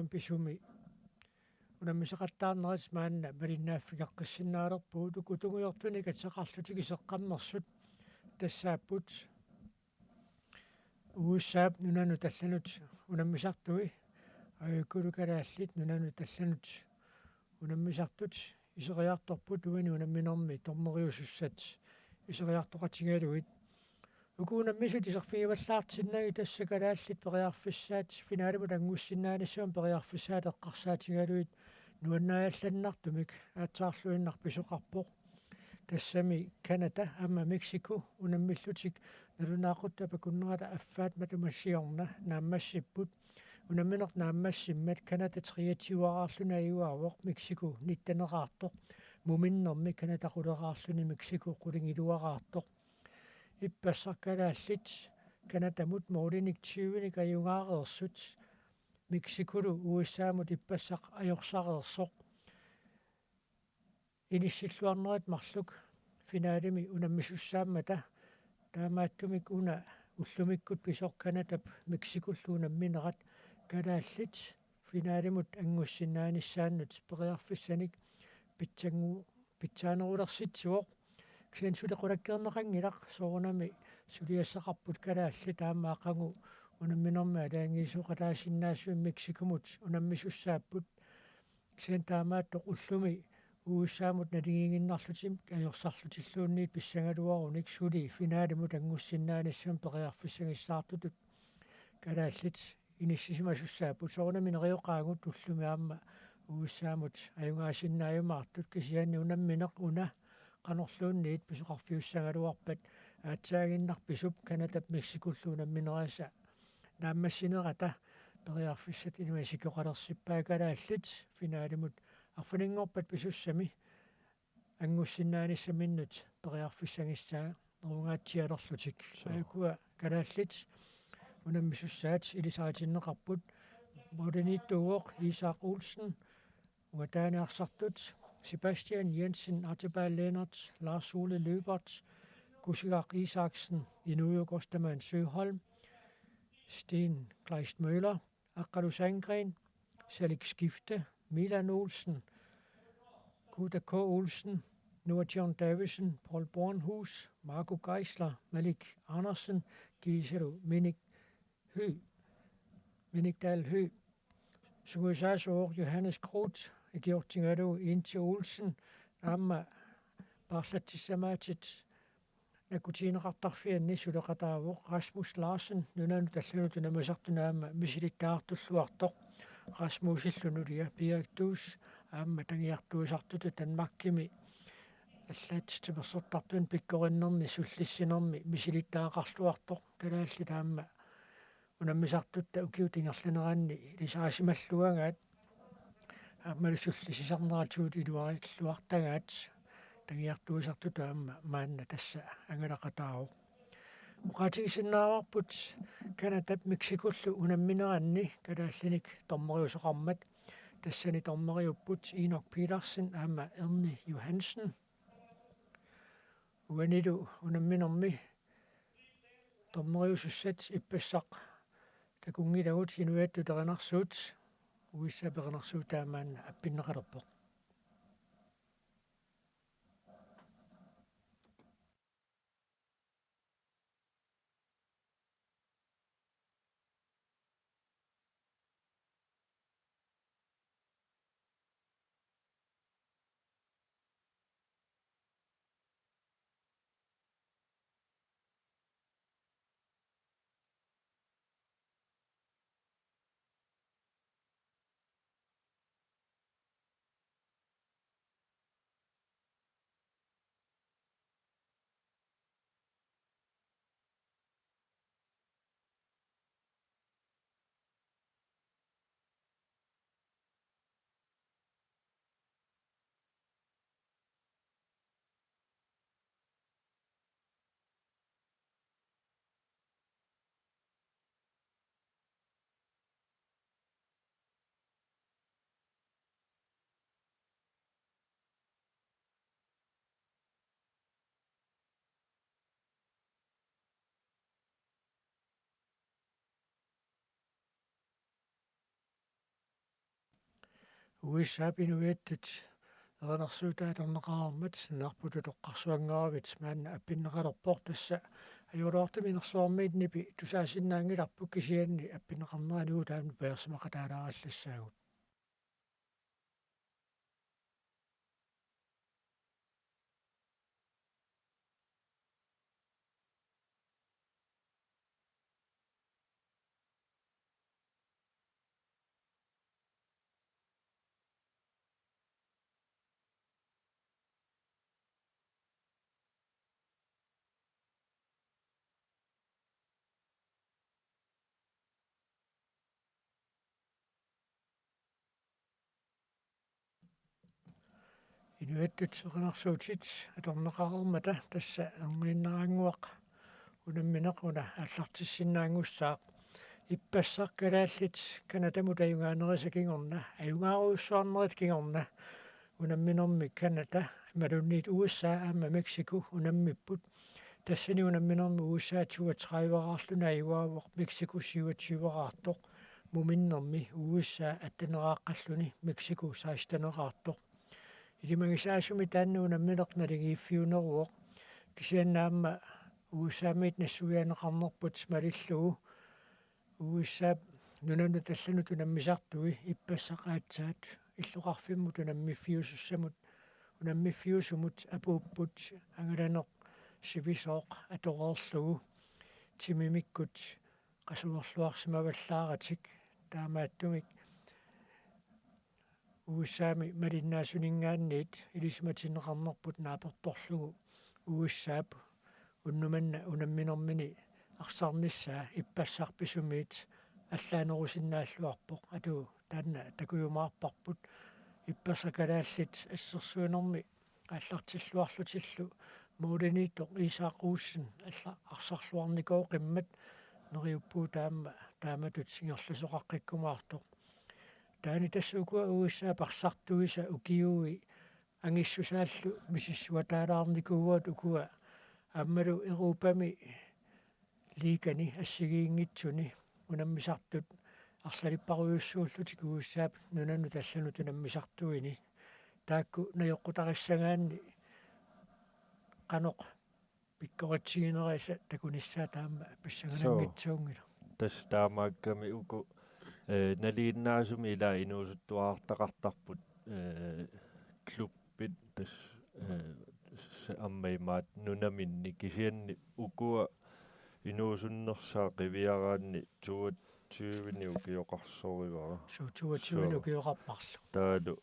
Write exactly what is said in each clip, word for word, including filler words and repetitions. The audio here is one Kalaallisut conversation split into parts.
pisumi unammisaqattaarnerit maanna malinnaaffigeqqissinnaalerpugut. Uku tungujortunik ateqarlutik iseqqammersut tassaapput U S A-p nunanut allanut unammisartui, ajukkulu kalaallit nunanut allanut unammisartut iseriartorput uani unamminermi dommeriusussat iseriartoqatigalugit. Uku unammisut iserfigivallaartinnagit tassa kalaallit periarfissaat finaalimut angussinnaanissamut periarfissaat eqqarsaatigalugit nuannaajallannartumik aatsaarluinnaq pisoqarpoq. Tassami Canada aamma Mexico unammillutik nalunaaquttap akunnerata affaat matuma siorna naammassipput. Unammineq naammassimmat Canada treogtyveqaraarluni ajugaavoq, Mexico nitteneqartoq. Muminnermi Canada quleqaraarluni Mexico qulingiluaqartoq. Ippassaq kalaallit Canadamut målinik tyvenik ajugaareersut, Mexicolu U S A-mut ippassaq ajorsareersoq. Inissilluarnerit marluk finaalimi unammisussaammata, taamaattumik una ullumikkut pisoq Canadap Mexicollu unamminerat kalaallit finaalimut angussinnaanissaannut periarfissanik pitsangu-, pitsaanerulersitsivoq. Kisianni suli qulakkeerneqanngilaq, soorunami suliassaqarput kalaallit aamma aqagu unamminermi aalajangiisoqataasinnaasut Mexicomut unammisussaapput. Kisianni taamaattoq ullumi U S A-mut naligiinnarlutik ajorsarlutilluunniit pissagaluarunik suli finaalimut angussinnaanissamut periarfissagissaartutut kalaallit inissisimasussaapput. Soorunami neriuqaagut ullumi aamma U S A-mut ajugaasinnaajumaartut, kisianni unammineq una qanorluunniit pisoqarfiussagaluarpat aatsaaginnaq pisup Canadap Mexicollu unamminerisa naammassinerata periarfissat ilumut isikkoqalersippaat kalaallit finaalimut arfininngorpat pisussami angussinnaanissaminut periarfissagissaat nerungaatsialerlutik. Suu. Ukua kalaallit unammisussaat ilisaritinneqarput: målimiittuuvoq Isak Olsen, ungataani arsartut Sebastian Jensen, Archibald Lennert, Lars Ole Løbert, Kusigaq Isaksen, Inuiup Ostermann Søholm, Sten Kleist Møller, Aqqalu Sandgreen, Salik Skifte, Milan Olsen, Kuda K. Olsen, Noah John Davidsen, Paul Bornhus, Marco Geisler, Malik Andersen, Giselu Minik Høgh, Minik Dahl Høgh, sungiusaasoq Johannes Groth, ikiortigalugu Inti Olsen, aamma paarlatsissamaatit nakkutigineqartarfianni suleqataavoq Rasmus Larsen, nunanut allanut unammisartuni aamma misilittagartulluartoq. Rasmusillu nulia Pia Duus aamma tagiartuisartutut Danmarkimi allaat timersortartuni pikkorinnerni sullissinermi misilittagaqarluartoq. Kalaallit aamma unammisartutta ukiut ingerlaneranni ilisarisimalluagaat aammalu sullissisarneratigut iluarilluartagaat tagiartuisartutut aamma maanna tassa angalaqataavoq. Oqaatigisinnaavarput Canadap Mexicollu unammineranni kalaallinik dommeriusoqarmat. Tassani dommeriupput Enok Petersen aamma Erni Johansen. Uanilu unamminermi dommeriusussat ippassaq takunngilagut, inuiattut erinarsuut, U S A-p erinarsuutaa maanna appinneqalerpoq. U S A-p inuiattut erinarsuutaa atorneqareermat, sinaarput utoqqarsuanngoravit maanna appinneqalerpoq. Tassa ajoraluartumik inersuarmiit nipi tusaasinnaanngilarput, kisianni appinneqarnerani uagut taanna pajarsimaqataalaarallassaagut. Inuiattut erinarsuutit atorneqareermata tassa erniinnaraannguaq unammineq una aallartissinnaanngussaaq. Ippassaq kalaallit Canadamut ajugaanerisa kingorna, ajugaarujussuarnerit kingorna, unamminermi Canada imaluunniit U S A aamma Mexico unammipput. Tassani unamminermi U S A toogtrediveraarluni ajugaavoq, Mexico syvogtyveraartoq, muminnermi U S A atteneraaqqalluni, Mexico seksteneraartoq. Ilimagisaasumik taanna unammineq naligiiffiuneruvoq. Kisianni aamma U S A-miit nassuiaaneqarnerput malillugu U S A-p nunanut allanut unammisartui ippassaq aatsaat illoqarfimmut unammiffiusussamut, unammiffiusumut apuupput angalaneq sivisooq atoreerlugu timimikkut qasuerluarsimavallaaratik. Taamaattumik U S A-mi malinnaasuninngaanniit ilisimatinneqarnerput naapertorlugu U S A-p unnuk manna unamminermini arsarnissaa ippassaq pisumiit allaanerusinnaalluarpoq. Atu taanna takujumaarparput. Ippassaq kalaallit assersuinermi aallartilluarlutillu mooriniittoq Isak Olsen alla arsarluarnikooqimmat neriuppugut aamma taamatut ingerlasoqaqqikkumaartoq. Taanna tassa ukua U S A-p arsartuisa ukiui angissusaallu misissuataalaarnikuuaat ukua aammalu Europami liigani assigiinngitsuni unammisartut arlalipparujussuullutik U S A-p nunanut allanut unammisartuini. Taakku najoqqutarissagaanni qanoq pikkoritsiginerisa takunissaa taama pissangananngitsuunngilaq. Tassa taamaakkami uku, eh, nalinginnaasumik ila inuusuttuarartaqartarput, eh, klubbit tassa, eh, s-, aamma imaattoq nunaminni, kisianni ukua inuusunnersaat qiviaraanni toogtyvenik ukioqarsorivara. Suu, toogtyvenik. Suu. Ukioqarparlu. Taavalu,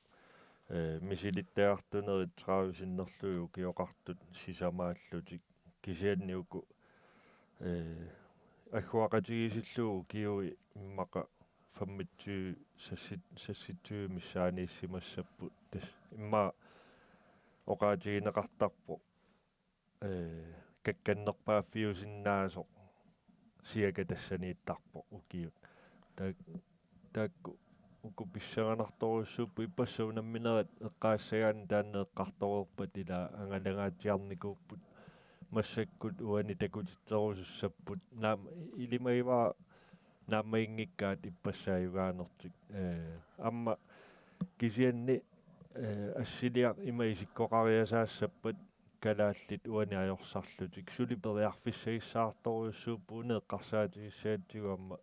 eh, misilittagartunerit tredive sinnerlugit ukioqartut sisamaallutik. Kisianni uku, eh, agguaqatigiissillugu ukiui immaqa femogtyve, seksti-, seksogtyve missaaniissimassapput. Tassa immaqa oqaatigineqartarpoq, eh, kakkannerpaaffiusinnaasoq siaka tassaniittarpoq ukiut. Taak-, taakku uku pissanganartorujussuupput, ippassaq unamminerat eqqaassagaanni taanna eqqartoreerpat ila angalangaatsiarnikuupput, massakkut uani takutitserusussapput. Naam-, ilimagivara naammaginngikkaat ippassaq ajugaanertik. Eh, aamma kisianni, eh, assiliaq ima isikkoqariasaassappat kalaallit uani ajorsarlutik. Suli periarfissagissaartorujussuupput, una eqqarsaatigissagatsigu aamma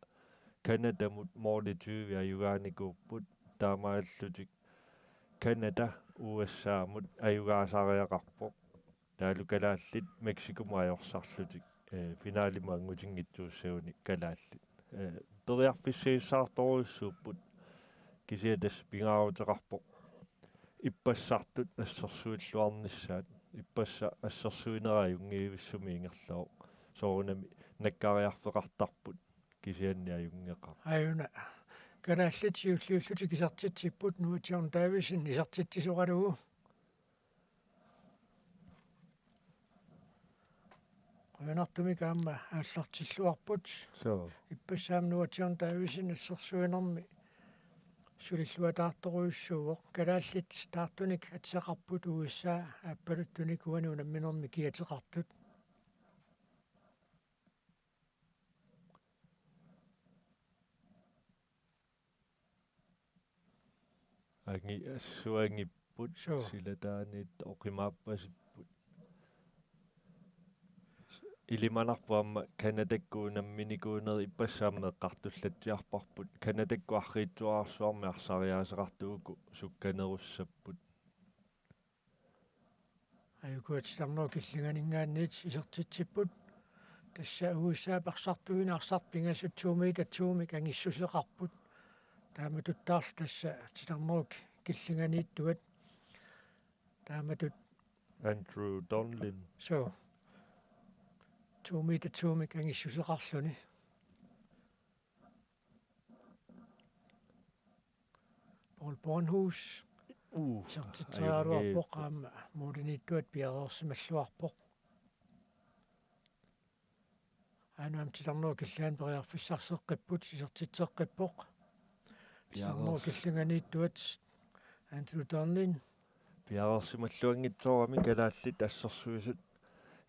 Canadamut måli tyve ajugaanikuupput, taamaallutik Canada U S A-mut ajugaasariaqarpoq. Taavalu kalaallit Mexicomut ajorsarlutik, eh, finalimut angutinngitsuussaguni kalaallit. Eh, periarfissagissaartorujussuupput, kisianni tassa pingaaruteqarpoq ippassartut assersuilluarnissaat, ippassaq assersuinera ajunngivissumik ingerlavoq. Soorunami nakkariarfeqartarput kisianni ajunngeqaaq. Ajuna. Kalaallit siulliullutik isertitsipput Nuup John Davidsen isertitsisoralugu. Qujanartumik aamma aallartilluarput. Suu. Ippassaq aamma Nuup John Davidsen assersuinermi sulilluataartorujussuuvoq. Kalaallit taartunik atisaqarput U S A aappaluttunik uani unamminermi kiateqartut. Angi-, assuangipput. Suu. Silataaniit oqimaappasipput. Ilimanarpoq aamma Canadakkut unamminikuunerit ippassaq aamma eqqartullatsiarparput. Canadakkut arriitsuararsuarmik arsariaaseqartut uku sukkanerussapput. Ajuku titarnerup killinganinngaanniit isertitsipput. Tassa U S A-p arsartuineq arsartut pingasut to meter to-mik angissuseqarput. Taamatuttaarlu tassa titarnerup killinganiittuat. Taamatut Andrew Donlin. Suu. To meter to-mik angissuseqarluni. Paul Bornhus. Uh, isertitseriaraluarpoq, ajunngii. Aamma målimiittuat piareersimalluarpoq. Aana aamma titarnerup killinganiit periarfissarseqqipput, isertitseqqippoq. Titarnerup Piareers- killinganiittuat Andrew Donlin. Piareersimalluanngitsoorami kalaallit assersuisut,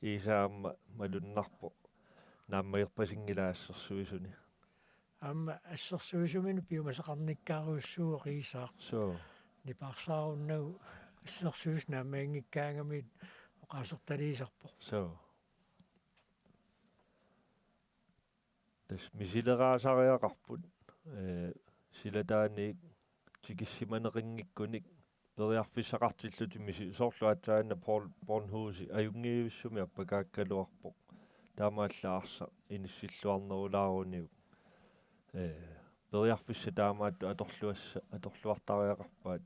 Iisa aamma malunnarpoq. Naammagerpasinngilaa assersuisuni. Aamma assersuisuminut piumasaqarnikkaarujussuuvoq Iisaaq. Suu. Nipaarsaarunnagu assersuisut naammaginngikkaangamik oqaasertaliisarpoq. Suu. Tassa misileraasariaqarput, ee, silataaniit tikissimaneqanngikkunik periarfissaqartillutik misi-, soorlu aatsaanna Paul Bornhusi ajunngiivissumik appakaakkaluarpoq. Taamaallaat arsaq inissilluarnerulaaruniuk. Ee, periarfissat taamaattut atorluassa-, atorluartariaqarpaat.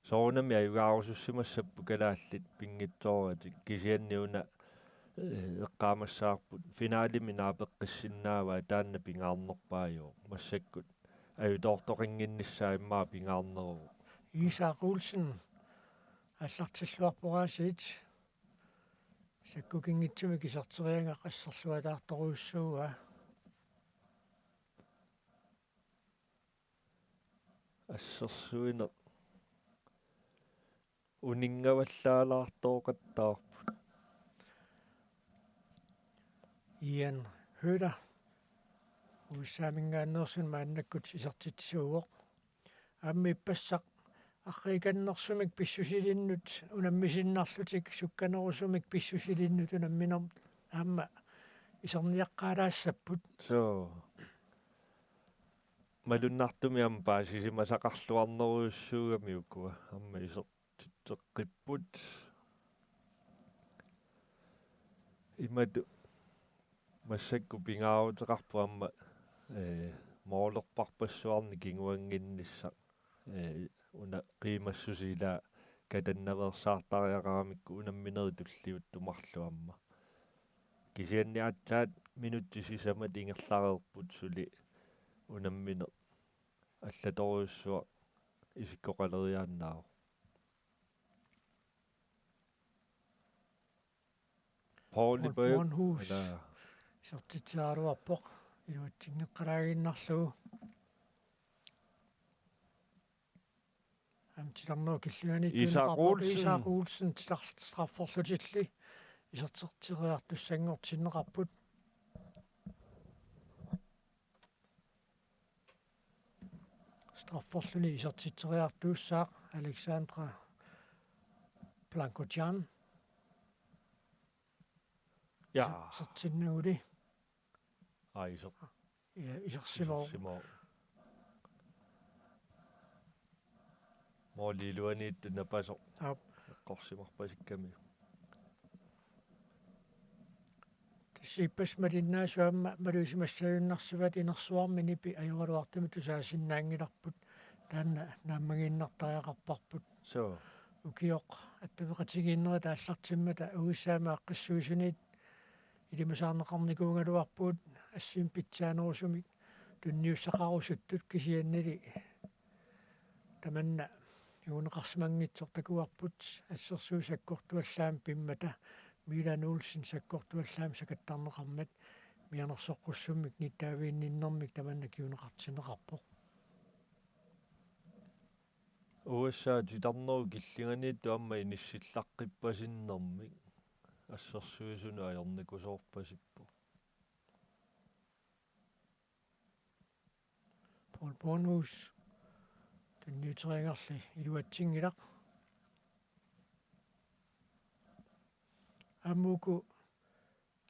Soorunami ajugaarusussimassapput kalaallit pinngitsooratik, kisianni una, eh, eqqaamassavarput finalemi naapeqqissinnaavaa, taanna pingaarnerpaajuvoq. Massakkut ajutoortoqannginnissaa immaqa pingaarneruvoq. Iisaaq Olsen aallartilluarpoq aasiit. Sakkukinngitsumik iserteriagaq asserluataartorujussuuaa. Assersuineq uninngavallaalaartooqattaarput. Ian Høder U S A-minngaanneersoq maannakkut isertitsisuuvoq. Aamma ippassaq arriikannersumik pissusilinnut unammisinnarlutik sukkanerusumik pissusilinnut unamminermut aamma iserniaqqaalaassapput. Suu. Malunnartumik aamma paasisimasaqarluarnerujussuugami ukua. Aamma isertitseqqipput. Imatut massakkut pingaaruteqarpoq aamma, ee, moolerparpassuarnik kinguannginnissaq. Ee, una qiimassusia katannaveersaartariaqaramikku unamminerit tulliuttumarlu aamma. Kisianni aatsaat minutsit sisamat ingerlareerput suli unammineq allatorujussuaq isikkoqaleriaannaavoq. Paul Paul Bornhus. Ala. Isertitseriaraluarpoq iluatsinngeqqalaaginnarlugu. Aamma titarnerup killinganiittuuneqarpoq Isak Olsen. Isak Olsen titar-, strafferlutilli isertitseriartussanngortinneqarput. Strafferluni isertitseriartuussaaq Alexandra Blanco-Jan. Ja. Iser-, isertinnaguli. Aa, iser-, ja, isersimavoq. Isersimavoq. Måli iluaniittoq napasoq. Aap. Eqqorsimarpasikkami. Tassa ippassaq malinnaasoq aamma malugisimaajunnarsivat inersuarmi nipi ajoraluartumik tusaasinnaanngilarput, taanna naammagiinnartariaqarparput. Suu. Ukioq attaveqatigiinnerit aallartimmata U S A-mi aaqqissuisuniit ilimasaarneqarnikuugaluarpugut assimi pitsaanerusumik tunniussaqarusuttut, kisiannili tamanna kinguneqarsimanngitsoq takuarput assersuut sakkortuallaamik pimmata, Milan Olsen sakkortuallaamik sakattarneqarmat mianersoqqussummik nittaaviginninnermik tamanna kinguneqartinneqarpoq. U S A titarnerup killinganiittoq aamma inissillaqqippasinnermik assersuisunut ajornakusoorpasippoq. Paul Bornhus. Niuteriangerli iluatsinngilaq. Aamma uku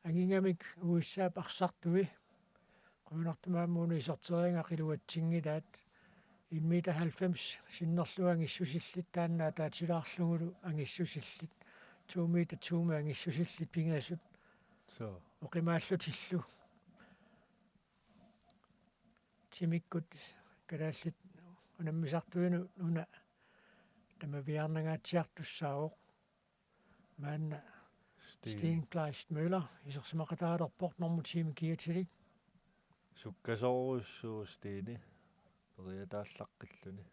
angigamik U S A-p arsartui. Qujanartumik aamma una iserteriagaq iluatsinngilaat. En meter halvfems sinnerlugu angissusillit, taanna ataatilaarlugulu angissusillit. To meter to-mi angissusillit pingasut. Suu. Oqimaallutillu. Timikkut kalaallit unammisartuinut una tamaviaarnangaatsiartussaavoq. Maanna Steen. Steen Kleist Møller isersimaqataalerpoq normu ti-mi kiatilik. Sukkasoorujussuuvoq Steni periataallaqqilluni.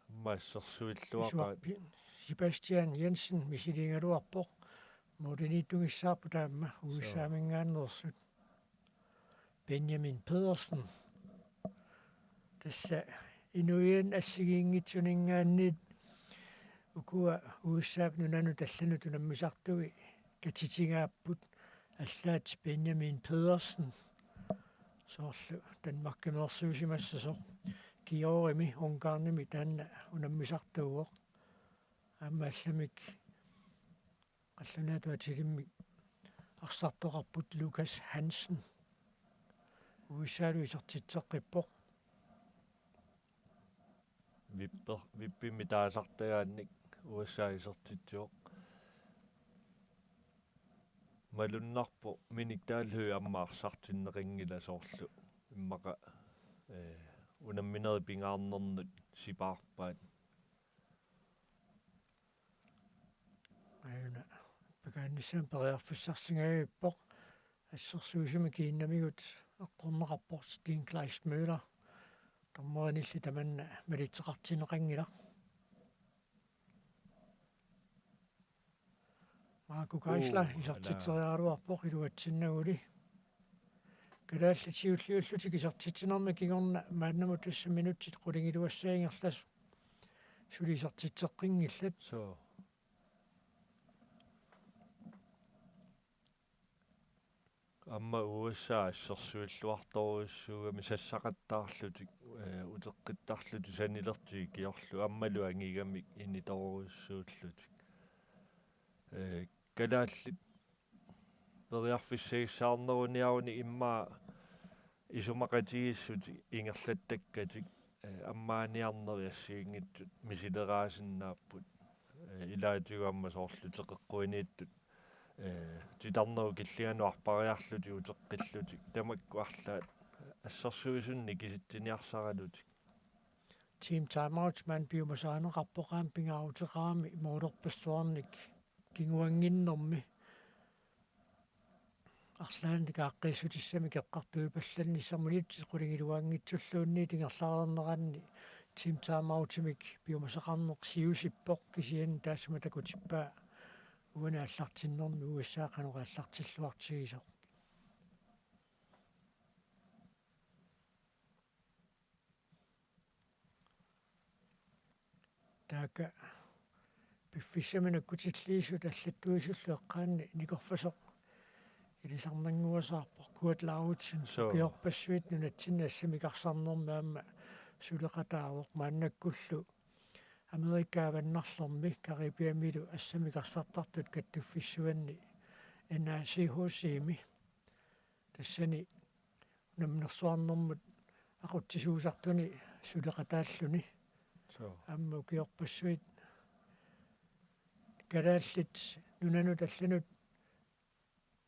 Aamma assersuilluaqaat. Isuarpi Sebastian Jensen misiliigaluarpoq. Målimiittugissaarput aamma. Suu. U S A-minngaanneersut. Benjamin Pedersen. Tassa inuiannit assigiinngitsuninngaanniit ukua U S A-p nunanut allanut unammisartui katitigaapput, allaat Benjamin Pedersen. Soorlu Danmarkimeersuusimassasoq. Györimi Ungarnimi taanna unammisartuuvoq. Aamma allamik qallunaatut atilimmik arsartoqarput Lukas Hansen. U S A-lu isertitseqqippoq. Vipper-, vippimmi taasartagaannik U S A isertitsivoq. Malunnarpoq Minik Dalhøj aamma arsartinneqanngilaq soorlu. Immaqa, eh, unamminerit pingaarnernut sipaarpaat. Aajuna pakaannissamut periarfissarsingaavippoq. Assersuisumik kiinnamigut eqqorneqarpoq Steen Kleist Møller. Dommerinilli tamanna malitseqartinneqanngilaq. Marco Geisler. Uu, isertitseriaraluarpoq iluatsinnaguli. Kalaallit siulliullutik isertitsinermi kingorna maannamut tassa minutsit qulingiluassat ingerlasut suli isertitseqqinngillat. Suu. Aamma U S A assersuilluartorujussuugami sassaqattaarlutik, eh, uteqqittarlutik sanilertik ikiorlugit aammalu angigamik initorujussuullutik. Eh, kalaallit periarfissagissaarneruniarunik immaqa isumaqatigiissutik ingerlattakkatik, eh, ammaaniarnerit assigiinngitsut misilerisinnaapput, eh, ilaatigut aamma soorlu teqeqquiniittut, eh, titarnerup killinganut arpariarlutik uteqqillutik, tamakku arlaat assersuisunnik kisitsiniarsaralutik. Team Timeout maanna piumasaqarneqarpoq aamma pingaaruteqarami målerpassuarnik kinguannginnermi. Arlaannik aaqqiissutissamik eqqartuipallannissaq minutsit qulingiluanngitsulluunniit ingerlareerneranni Team Timeoutimik piumasaqarneq siusippoq, kisianni taassuma takutippaa uani aallartinnermi U S A qanoq aallartilluartigisoq. Taakku piffissami nakkutilliisut allattuisullu eqqaanni nikorfasoq ilisarnannguasaarpoq. Kurt Lauritsen. Suu. Ukiorpassuit nunatsinni assamik arsarnermi aamma suleqataavoq, maannakkullu Amerikap avannarlermi Caribiamilu assamik arsartartut kattuffissuanni N A C H C-mi. Tassani unamminersuarnermut aqutsisuusartuni suleqataalluni. Suu. Aamma ukiorpassuit kalaallit nunanut allanut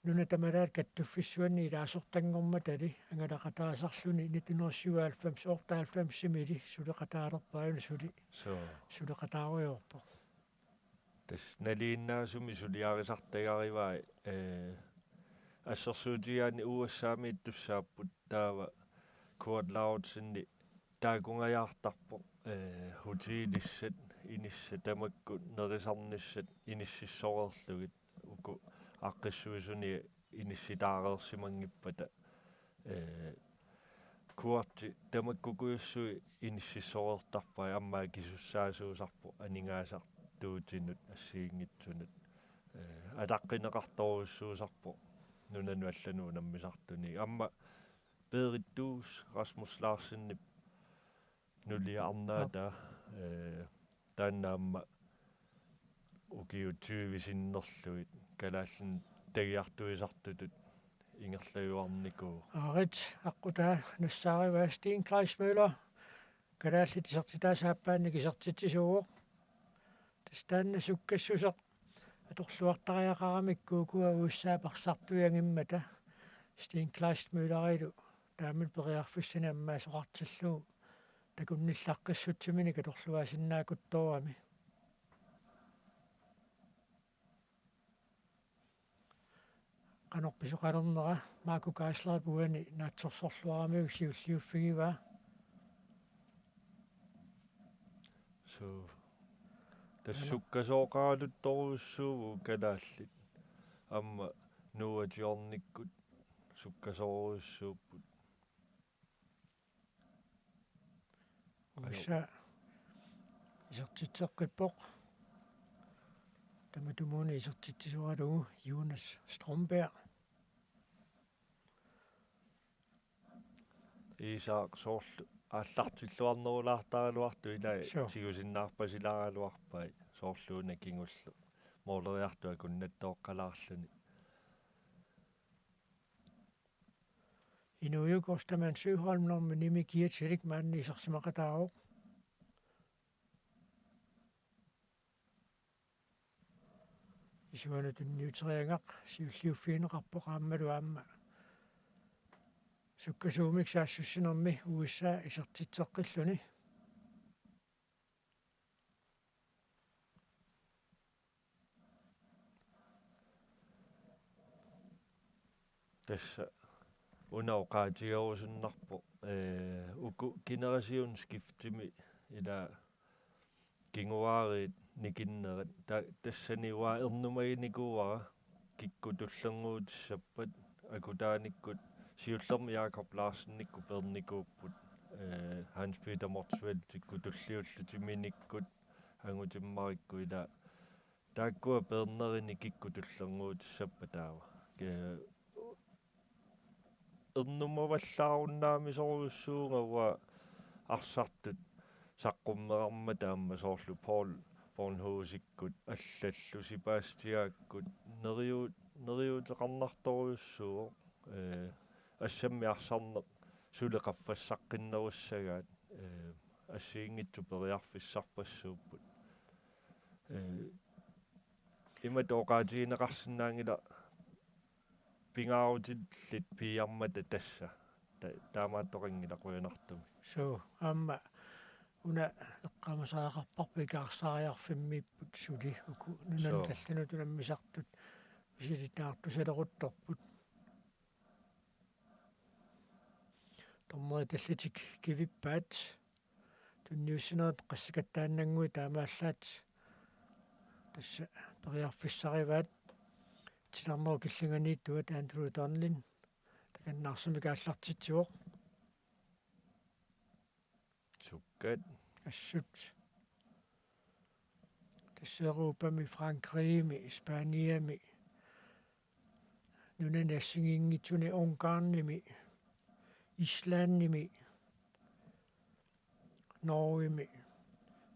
nunat tamalaat kattuffissuanni ilaasortanngormatali angalaqataasarluni nitten hundrede syvoghalvfems otteoghalvfemsimili suleqataalerpaa, aajuna suli. Suu. Suleqataarujoorpoq. Tassa nalinginnaasumik suliarisartagarivai, eh, assersuutigigaanni U S A-miittussaapput, taava Kurt Lauritsenip taakungajaartarpoq, eh, hotelissat, inissat, tamakku nerisarnissat inississoreerlugit, uku aaqqissuisuni inissitaareersimanngippata. Eh, Kurti tamakkukujussuit inississoreertarpai, aamma akisussaasuusarpoq aningaasartuutinut assigiinngitsunut. Eh, ataqqineqartorujussuusarpoq nunanut allanut unammisartunik. Aamma Berit Duus, Rasmus Larsenip nulia arnaataa, ee, taanna aamma ukiut tyve sinnerlugit kalaallinut tagiartuisartutut ingerlajuarnikuuvoq. Aarit, aqqutaa nassaarivaa. Steen Kleismøller, kalaallit isertitaasa aappaannik isertitsisuuvoq. Tassa taanna sukkassuseq atorluartariaqaramikku ukua U S A-p arsartui angimmata Steen Kleismøllerilu taamatut periarfissanik ammaasoqartillugu takunnillaqqissutsiminik atorluaasinnaakuttoorami. Qanoq pisoqalernera, Marco Geislerip uani naatsorsorluaramiuk siulliuffigivaa. Suu. Tassa sukkasooqaraluttorujussuupput kalaallit. Aamma nuuatiornikkut sukkasoorujussuupput. Ajo. Ussa isertitseqqippoq. Tamatumuuna isertitsisoralugu Jonas Strømberg. Isak soorlu aallartilluarnerulaartaraluartoq ilaa. Suu. Tigusinnaarpasilaaraluarpai soorluuna kingulleq mooleriartoq akunnattoqqalaarluni. Inuujuk Ostermann Søholm normi nimi kiatilik maanna isersimaqataavoq. Isuanut tunniuteriagaq siulliuffigineqarpoq aammalu aamma sukkasuumik saassussinermi U S A isertitseqqilluni. Tassa una oqaatigerusunnarpoq, ee, uku generationsskiftimi ilaa kinguaariit nikinnerit. Ta-, tassani uanga ernumaginikuuara kikkut tullinnguutissappat, akutaanikkut siullermik Jakob Larsenikkut peernikuupput, ee, Hans Peter Motzfeldtikkut tulliullutik Minikkut, Angutimmarikku ilaa. Taakkua peernerini kikkut tullinnguutissappat taava. Ke-, ernumavallaarunnaarmisorujussuuvunga uanga arsartut saqqummerarmata aamma soorlu Paul Bornhusikkut allallu Sebastiakkut neriu-, neriuuteqarnartorujussuuvoq, ee, assammik arsarneq suli qaffassaqqinnerussagaat, ee, assigiinngitsut periarfissarpassuupput. Ee, imatut oqaatigineqarsinnaanngilaq pingaarutillit piiarmata tassa. Ta-, taamaattoqanngilaq qujanartumik. Suu, aamma una eqqaamasariaqarparput ikaarsaariarfimmiipput suli uku nunanut Suu. allanut unammisartut misilittagartusaleruttorput. Dommerit allatik kivippaat. Tunniussinerit qassakattaannannguit taamaallaat tassa periarfissarivaat. Titarnerup killinganiittuat Andrew Donlin takannaarsumik aallartitsivoq. Sukkat. Assut. Tassa Europami, Frankrigimi, Spaniami, nunani assigiinngitsuni Ungarnimi, Islandimi, Norgemi,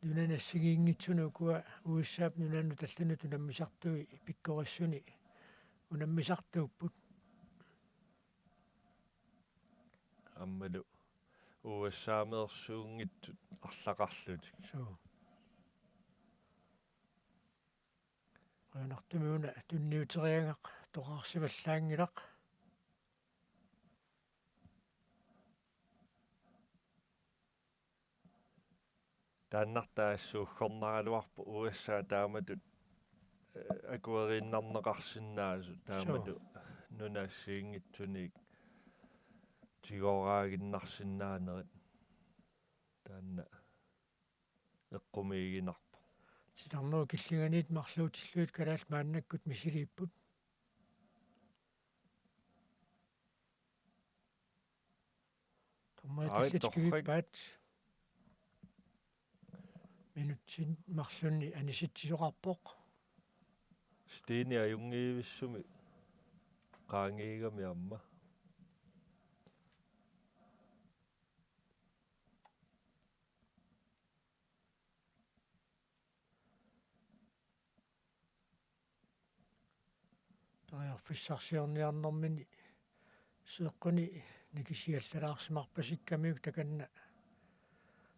nunani assigiinngitsuni ukua U S A-p nunanut allanut unammisartui pikkorissuni unammisartuupput. Aammalu U S A-meersuunngitsut arlaqarlutik. Suu. Qujanartumik una tunniuteriagaq toqarsivallaanngilaq. Taannartaa assut uggornaraluarpoq U S A taamatut, ee, akueriinnarneqarsinnaasut taamatut. Suu. Nunap assigiinngitsunik tigooraaginnarsinnaanerit. Taanna eqqumiiginarpoq. Titarnerup killinganiit marluutillugit kalaallit maannakkut misiliipput. Dommerit Ai, allatik torrak. Kivippaat. Minutsit marlunni anisitsisoqarpoq. Steni ajunngivissumik Qaangiigami aamma. Periarfissarsiorniarnermini seeqquni nikisiallalaarsimarpasikkamiuk takanna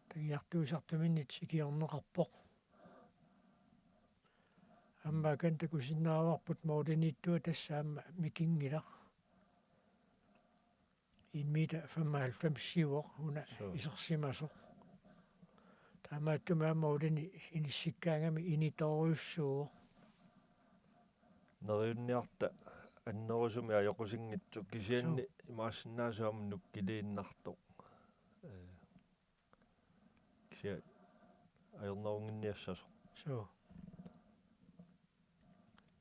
tagiartuisartuminnit ikiorneqarpoq. Aamma akanna takusinnaavarput målimiittua tassa aamma mikinngilaq. En meter femoghalvfems sivoq una Suu. isersimasoq. Taamaattumik aamma målini inissikkaangami initoorujussuuvoq. Neriunniarta annerusumik ajoqusinngitsoq kisianni Suu. imaassinnaavoq aamma nukkiliinnartoq. Ee, kisianni ajornerunnginniassasoq. Suu.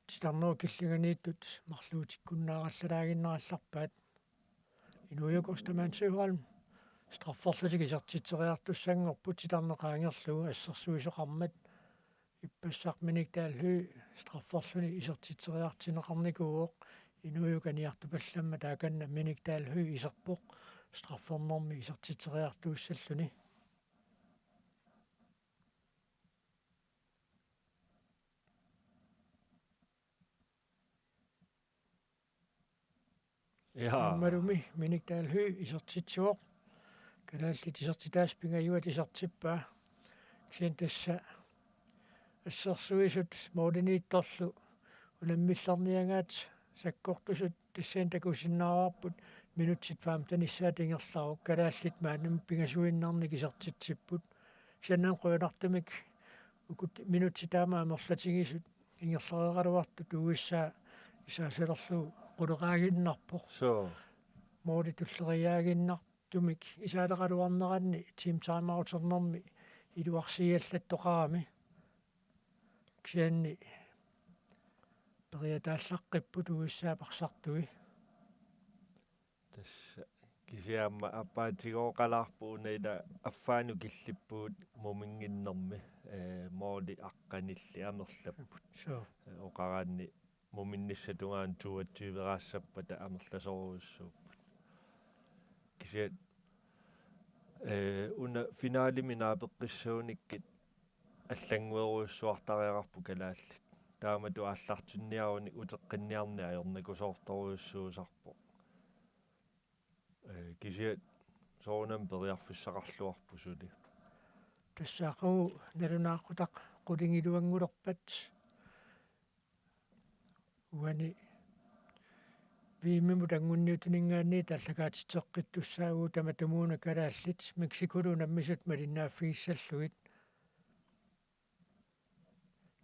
Titarnerup killinganiittut marluutikkunnaarallalaaginnarallarpaat. Inuiup Kostaman Søholm strafferlutik isertitseriartussanngorput titarneq qaangerlugu assersuisoqarmat. Ippassaq Minik Dahl Høegh strafferluni isertitseriartinneqarnikuuvoq. Inuiup aniartupallammat takanna Minik Dahl Høegh iserpoq straffernermi isertitseriartuussalluni. Ja. Aammalumi Minik Dahl Høegh isertitsivoq. Kalaallit isertitaasut pingajuat isertippaa. Kisianni tassa assersuisut målimiittorlu unammillerniagaat sakkortusut tassani takusinnaavarput minutsit femtenissaat ingerlarukkit kalaallit maannamut pingasuinnarnik isertitsipput. Kisianni qujanartumik uku minutsit taama amerlatigisut ingerlareeraluartut U S A isaasalerlugu quleqaaginnarpoq. Suu. Måli tulleriiaaginnartumik isaaleqaluarneranni team timeouternermi iluarsiiallattoqarami. Kisianni periataallaqqippoq U S A parsartui. Tassa kisianni aamma aappaatigooqalaarpoq una ila affaanut killippugut muminnginnermi, ee, måli aqqanilli amerlapput. Suu. Ee, oqaraanni muminnissap tungaanut toogtyveraassappata amerlasoorujussuupput. Kisianni, ee, una finalemi naapeqqissagukkit allannguerujussuartariaqarput kalaallit. Taamatut aallartinniarunik uteqqinniarneq ajornakusoortorujussuusarpoq. Ee, kisianni soorunami periarfissaqarluarpoq suli. Tassa aqagu nalunaaqutaq qulingiluanngulerpat uani V M-imut anguniutininngaanniit aallakaatitseqqittussaavugut tamatumuuna kalaallit Mexicolu unammisut malinnaaffigissallugit.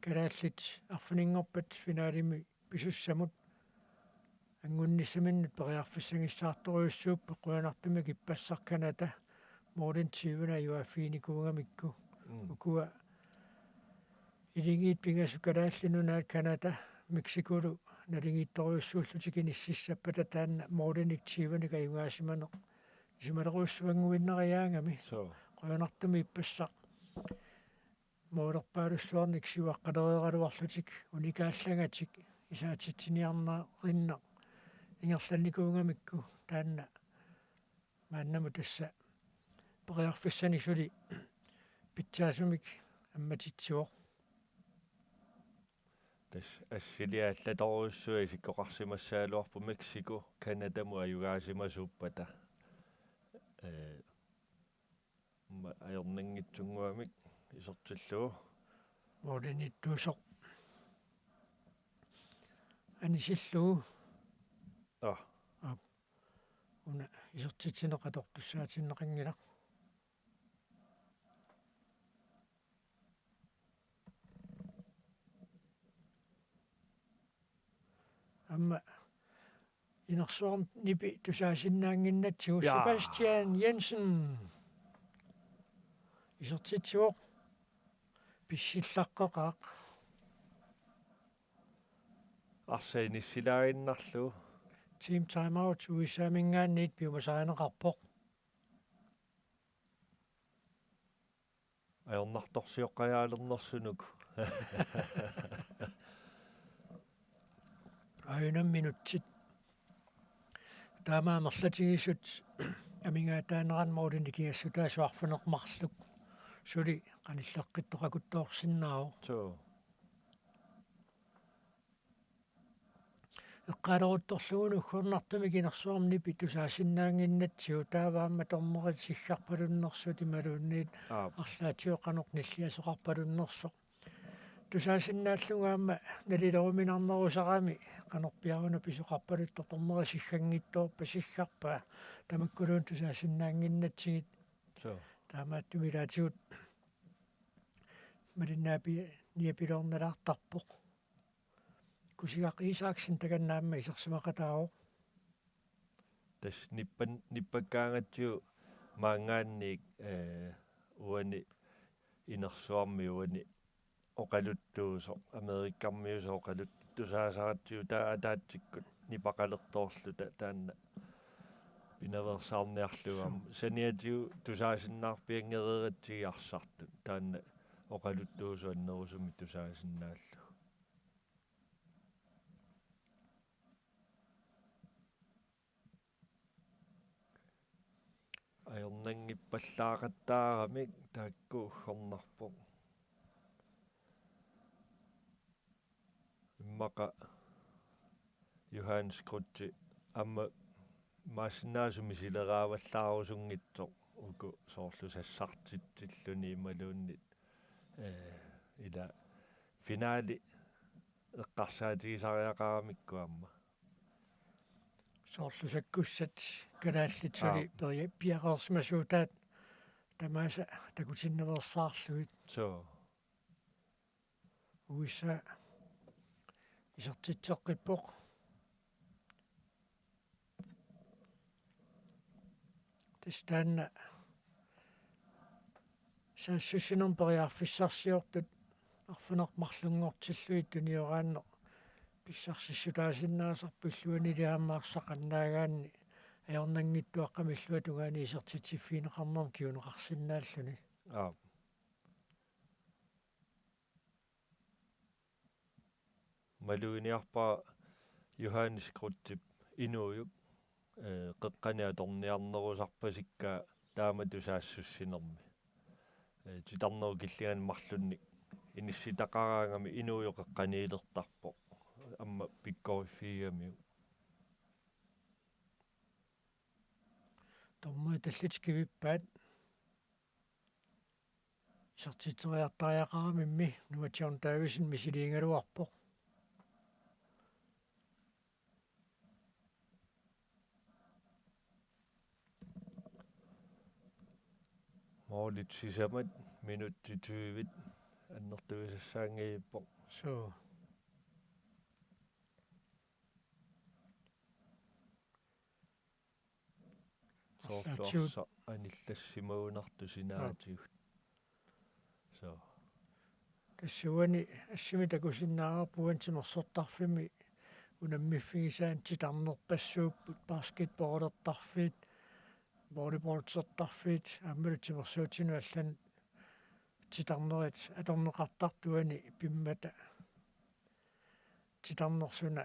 Kalaallit arfininngorpat finalemi pisussamut angunnissaminnut periarfissagissaartorujussuupput, qujanartumik ippassaq Canada målini tyveni ajugaaffiginikuugamikku. Mm. Ukua iligiit pingasut Kalaallit Nunaat Canada Mexicolu naligiittorujussuullutik inississappata taanna målinik tyvenik ajugaasimaneq isumalerujussuannguinnariaagami. Suu. Qujanartumik ippassaq målerpaalussuarnik siuaqqalereeraluarlutik unikaallagatik isaatitsiniarnerinnaq ingerlannikuugamikku taanna maannamut tassa periarfissanik suli pitsaasumik ammatitsivoq. Tassa assiliaq allatorujussuaq isikkoqarsimassagaluarpoq Mexico Canadamut ajugaasimasuuppata. Ee, ma-, ajornanngitsunnguamik isertillugu. Målimiittuusoq anisillugu. Aa. Aap. Una isertitsineq atortussaatinneqanngilaq. Aamma inersuarmi nipi tusaasinnaannginnatsigu. Jaa. Sebastian Jensen. Isertitsivoq. Pissillaqqeqaaq. Arsaq inissilaaginnarlugu. Team timeout U S A-minngaanniit piumasarineqarpoq. Ajornartorsioqqajaalernersunuku. Aajuna minutsit Taama amerlatigisut amigaataaneranni målini nikingassutaasut arfineq-marluk suli qanilleqqittoqakuttoorsinnaavoq. Suu. Eqqaaleruttorlugu uggornartumik inersuarmi nipi tusaasinnaannginnatsigu, taava aamma dommeri siggarpalunnersut imaluunniit Aap. arlaatigut qanoq nilliasoqarpalunnersoq. Tusaasinnaallunga aamma nalileruminarnerusarami qanorpiaq una pisoqarpaluttoq, dommeri sigganngitsoorpa siggarpa, tamakkuluunniit tusaasinnaannginnatsigit. Suu. Taamaattumik ilaatigut malinnaapi-, niapiloornalaartarpoq. Kusigaq Isaksen takanna aamma isersimaqataavoq. Tassa nippan-, nippakkaangatsigu maanngaanniit, ee, uani inersuarmi uani oqaluttuusoq, Amerikamiusoq oqaluttuusoq tusaasaratsigu, taava ataatsikkut nipaqalertoorluta taanna pinaveersaarniarlugu aamma. Suu. Saniatigut tusaasinnaarpianngereeratsigit arsartut, taanna oqaluttuusoq annerusumik tusaasinnaallugu. Ajornanngippallaaqattaaramik taakku uggornarpoq. Immaqa Johannes Krutzi aamma imaassinnaavoq misileraarusunngitsoq uku soorlu sassartitsilluni imaluunniit, ee, ila finaali eqqarsaatigisariaqaramikku aamma. Soorlu sakkussat kalaallit suli Aap. peri-, piareersimasuutaat tamaasa takutinnaveersaarlugit. Suu. U S A isertitseqqippoq. Tassa taanna saassussinermi periarfissarsiortut arfineq-marlunngortillugit tunioraanneq pissarsissutaasinnaasarput illuanili aamma arsaq annaagaanni ajornanngitsuaqqamik illuatungaani isertitsiffigineqarnermut kinguneqarsinnaalluni. Aap. Maluginiarpara Johannes Krutzip inuujuk, ee, qeqqani atorniarnerusarpasikkaa taamatut saassussinermi. Ee, titarnerup killinganni marlunnik inissitaqaraangami inuujuk qeqqaniilertarpoq. Aamma pikkoriffigigamiuk. Dommerit tallimat kivippaat. Isertitseriartariaqaramimmi Nuka John Davidsen misiliigaluarpoq. Målit sisamat minutsit tyvit annertuisassaanngilaq. Suu. Soorlu arlaatigut arsaq anillassimagunartoq sinaatigut. Suu. Tassa uani assimi takusinnaavarput uani timersortarfimmi unammiffigisaanni titarnerpassuupput, basketballertarfiit, volleyballertarfiit, aammalu timersuutinut allanut titarnerit atorneqartartut uani pimmata titarneq suna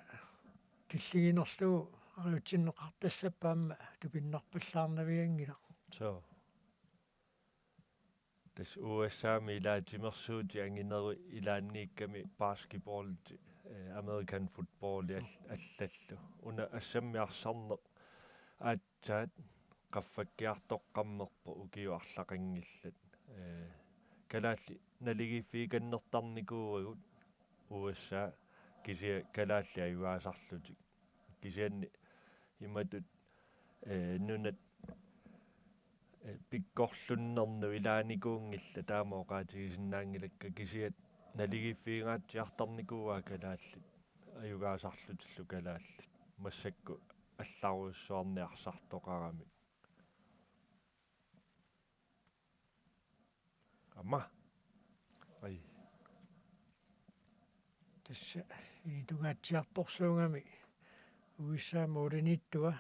killiginerlugu ariutsinneqartassappat aamma tupinnarpallaarnavianngilaq. Suu. Tassa U S A-mi ilaat timersuutit anginerit ilaanniikkami basketballit, eh, American footballit al-, allallu. Una assammi arsarneq aatsaat qaffakkiartoqqammerpoq ukiut arlaqanngillat. Eh, kalaallit naligiiffigikannertarnikuuagut U S A, kisianni kalaallit ajugaasarlutik. Kisianni imatut, eh, nunat, eh, pikkorlunnernut ilaanikuunngillat, taama oqaatigisinnaanngilakka, kisianni naligiiffigingaatsiartarnikuuaat kalaallit ajugaasarlutillu kalaallit. Massakkut allarujussuarnik arsartoqaramik. Aamma. Ai. Tassa ilitungaatsiartorsuugami U S A-p målimiittua.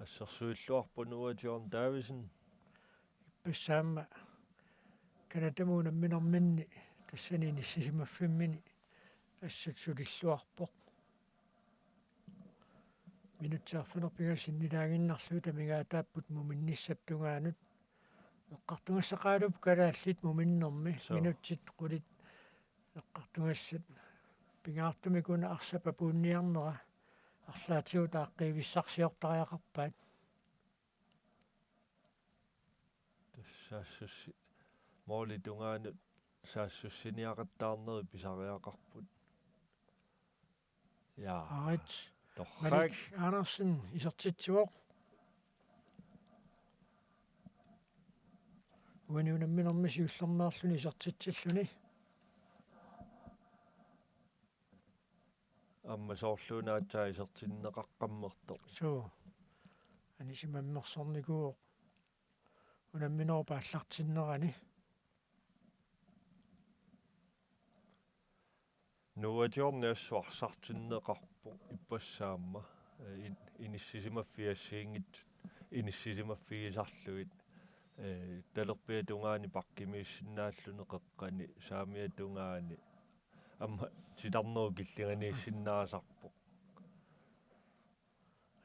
Assersuilluarpoq Nuka John Davidsen. Ippassaq aamma Canadamut unamminerminni tassani inissisimaffimmini assut sulilluarpoq. Minutsit arfineq-pingasut sinnilaaginnarlugit amigaataapput muminnissap tungaanut. Eqqartugassaqaaluupput kalaallit muminnermi. Suu. Minutsit qulit eqqartugassat. Pingaartumik una arsap apuunniarnera arlaatigut aaqqiivissarsiortariaqarpaat. Tassa saassussi-, målip tungaanut saassussiniaqattaarnerit pisariaqarput. Ja. Aarit. Torrak. Malik Andersen isertitsivoq. Uani unamminermi siullermeerluni isertitsilluni. Aamma soorluuna aatsaat isertinneqaqqammersoq. Suu. Anisimammersornikuuvoq. Unamminerup aallartinnerani. Nuuatiorneq assut arsartinneqarpoq ippassaq aamma. Eh, in-, inissisimaffiit assigiinngitsut inissisimaffigisarlugit. Eh, talerpiata tungaani pakkimiissinnaalluni qeqqani, saamiata tungaani. Aamma titarnerup killinganiissinnaasarpoq.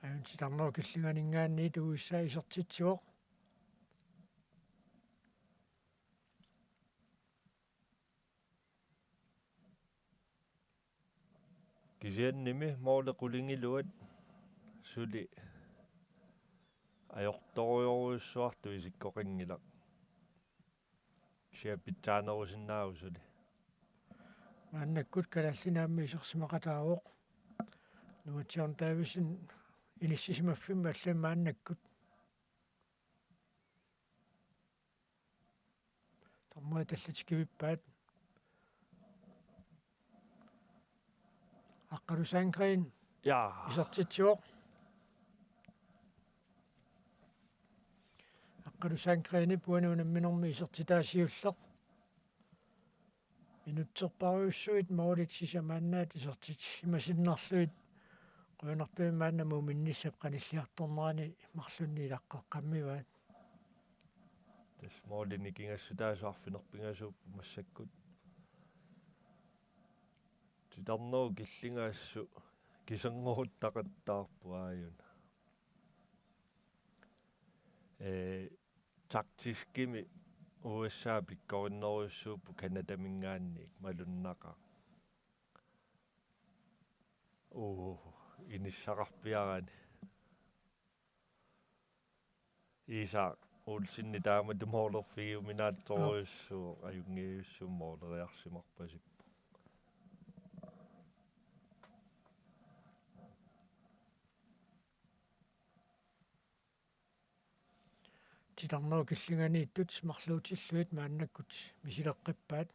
Aajuna titarnerup killinganinngaanniit U S A isertitsivoq. Kisiannimi måli qulingiluat suli ajortorujorujussuartut isikkoqanngilaq. Kisianni pitsaanerusinnaavoq suli. Maannakkut kalaallit aamma isersimaqataavoq. Nuuatsiorneq Davidsen inissisimaffimmi allami maannakkut. Dommerit allat tikivippaat. Aqqalu Sandgreen. Ja. Isertitsivoq. Aqqalu Sandgreenip uani unamminermi isertitaa siulleq. Minutserpassuit målit sisamaannaat isertitsisimasinnarlugit. Qujanartumik maanna muminnissap qanilliartornerani marlunnik ilaqqeqqammivaat. Tassa måli nikingassutaasut arfineq-pingasuupput massakkut. Titarnerup killinga assut kiserngorutaqattaarpoq aajuna. Ee, taktiskimik U S A pikkorinnerujussuupput Canadaminngaanniit malunnaqaaq. Uu, inissaqarpiarani. Isak Olsenip taamatut målerfigiuminaatsorujussuuvoq, ajunngivissumik måleriarsimarpasippoq. Titarnerup killinganiittut marluutillugit maannakkut misileqqippaat.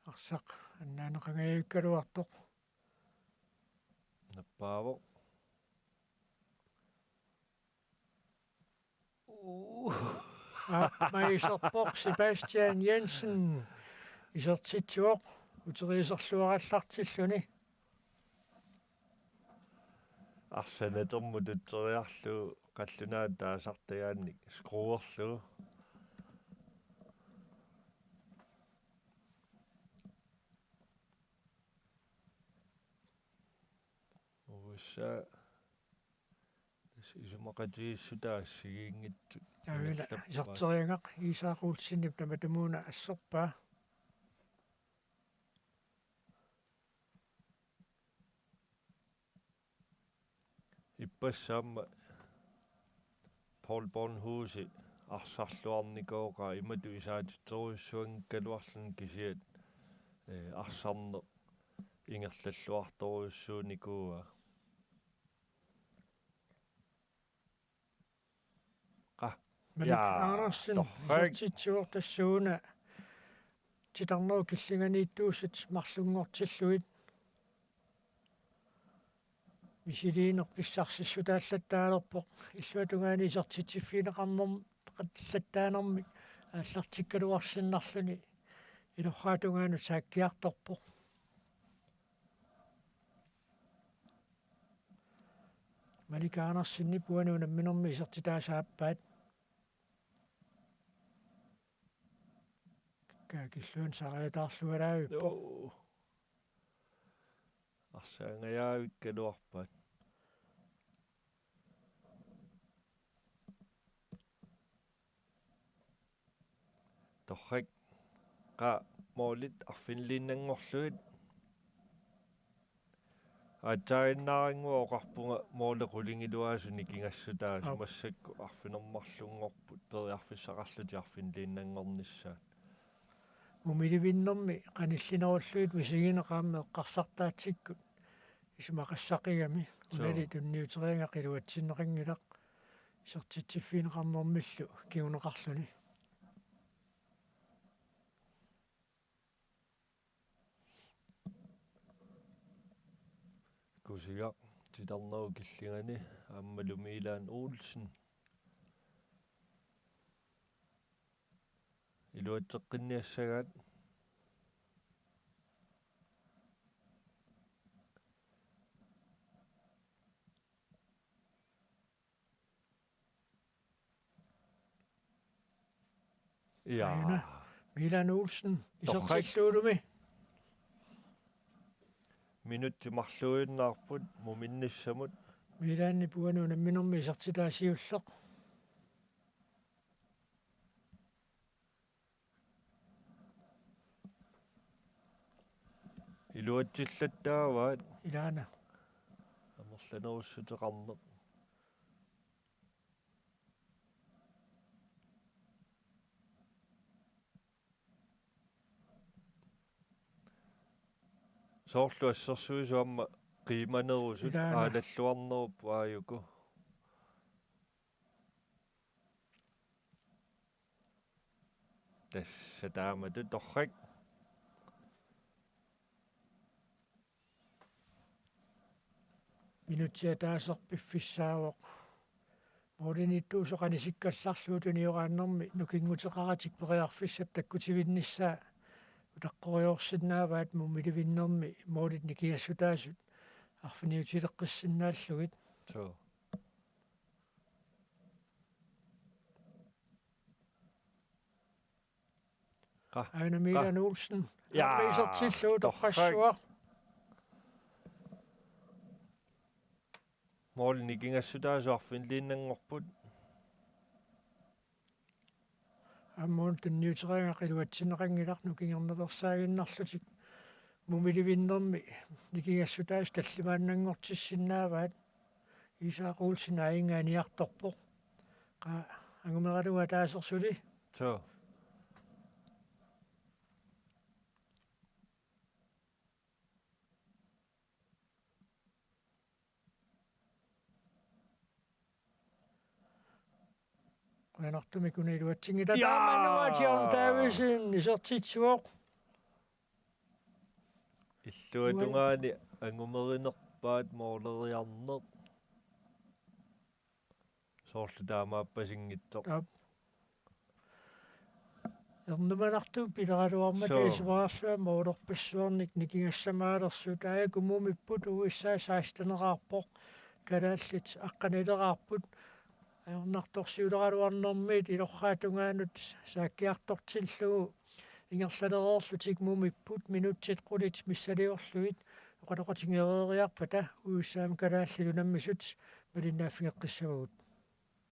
Arsaq annaaneqangajavikkaluartoq. Nappaavoq. Uu. Aamma iserpoq Sebastian Jensen. Isertitsivoq uteriiserluarallartilluni. Arsaq natermut uteriarlugu qallunaatut taasartagaannik skruerlugu. U S A tassa isumaqatigiissutaat assigiinngitsut. Aajuna ingerlappaat. Iserteriagaq Isak Olsenip tamatumuuna asserpaa. Ippassaq aamma Paul Bornhus arsarluarnikooqaaq imatut isaatitserujussuanngikkaluarluni kisianni, ee, arsarneq ingerlalluartorujussuunikuuaa. Qa. Malik Jaa, Andersen, torrak. Isertitsivoq tassuuna titarnerup killinganiittuusut marlunngortillugit. Misiliineq pissarsissutaallattaalerpoq. Illuatungaani isertitsiffigineqarnerm-, qallattaanermik aallartikkaluarsinnarluni ilorraap tungaanut saakkiartorpoq. Malika Andersenip uani unamminermi isertitaasa aappaat. Kakilluan sariataarlualaavippoq. Joo. Arsaangajavikkaluarpaat. Torrak, qaa, målit arfiniliinnanngorlugit. Aatsaaginnaaranngua oqarpunga måli qulingiluaasuni nikingassutaasut. Aap. Massakkut arfineq-marlunngorput periarfissaqarlutik arfiniliinnanngornissaat. Mumilivinnermi qanillinerullugit misigineq aamma eqqarsartaatsikkut isumaqassaqigami. Suu. Unali tunniuteriarlunga iluatsinneqanngilaq isertitsiffigineqarnermillu kinguneqarluni. Kusigaq titarnerup killingani aammalu Milan Olsen. Iluatseqqinniassagaat. Ja. Aana. Milan Olsen, torrak, isertillugu. Minutsit marluinnarput muminnissamut. Milanip uani unamminermi isertitaa siulleq. Iluatsillattaavaat. Ilaana. Amerlanerussuteqarneq. Soorlu assersuisut aamma qiimanerusut. Ilaana. Aalalluarnerupput aajuku. Tassa taamatut torrak. Minutsit ataaseq piffissaavoq. Målimiittuusoq anisikkallarlugu tunioraannermi nukinguteqaratik periarfissat takkutivinnissaa utaqqoriarsinnaavaat mumilivinnermi målit nikingassutaasut arfiniutileqqissinnaallugit. Suu. Qa-, aana Milan qa-, Olsen. Ja, aamma isertillugu torrak, toqqassuaq. Måli nikingassutaasut arfiniliinnanngorput. Aamma una tunniuteriarlunga iluatsinneqanngilaq nukingerneqassaaginnarlutik. Mumilivinnermi nikingassutaasut tallimaannanngortissinnaavaat. Isak Olsen aajuna aniartorpoq. Qaa, angumeralugu ataaseq suli. Suu. Qujanartumik una iluatsinngilaq. Ja! Taamani John Davidsen isertitsivoq. Illuatungaani angumerinerpaat måleriarneq. Soorlu taamaappasinngitsoq. Aap. Ernumanartumik pileraluarmata. Suu. Isumaqarlunga målerpassuarnik nikingassamaalersoq. Taava kumumipput U S A seksteneqarpoq. Kalaallit aqqanileraarput. Ajornartorsiuleraluarnermiit ilorraap tungaanut saakkiartortillugu ingerlalereerlutik mumipput minutsit qulit missiliorlugit oqaloqatigereeriarpata U S A-mi kalaallit unammisut malinnaaffigeqqissavagut.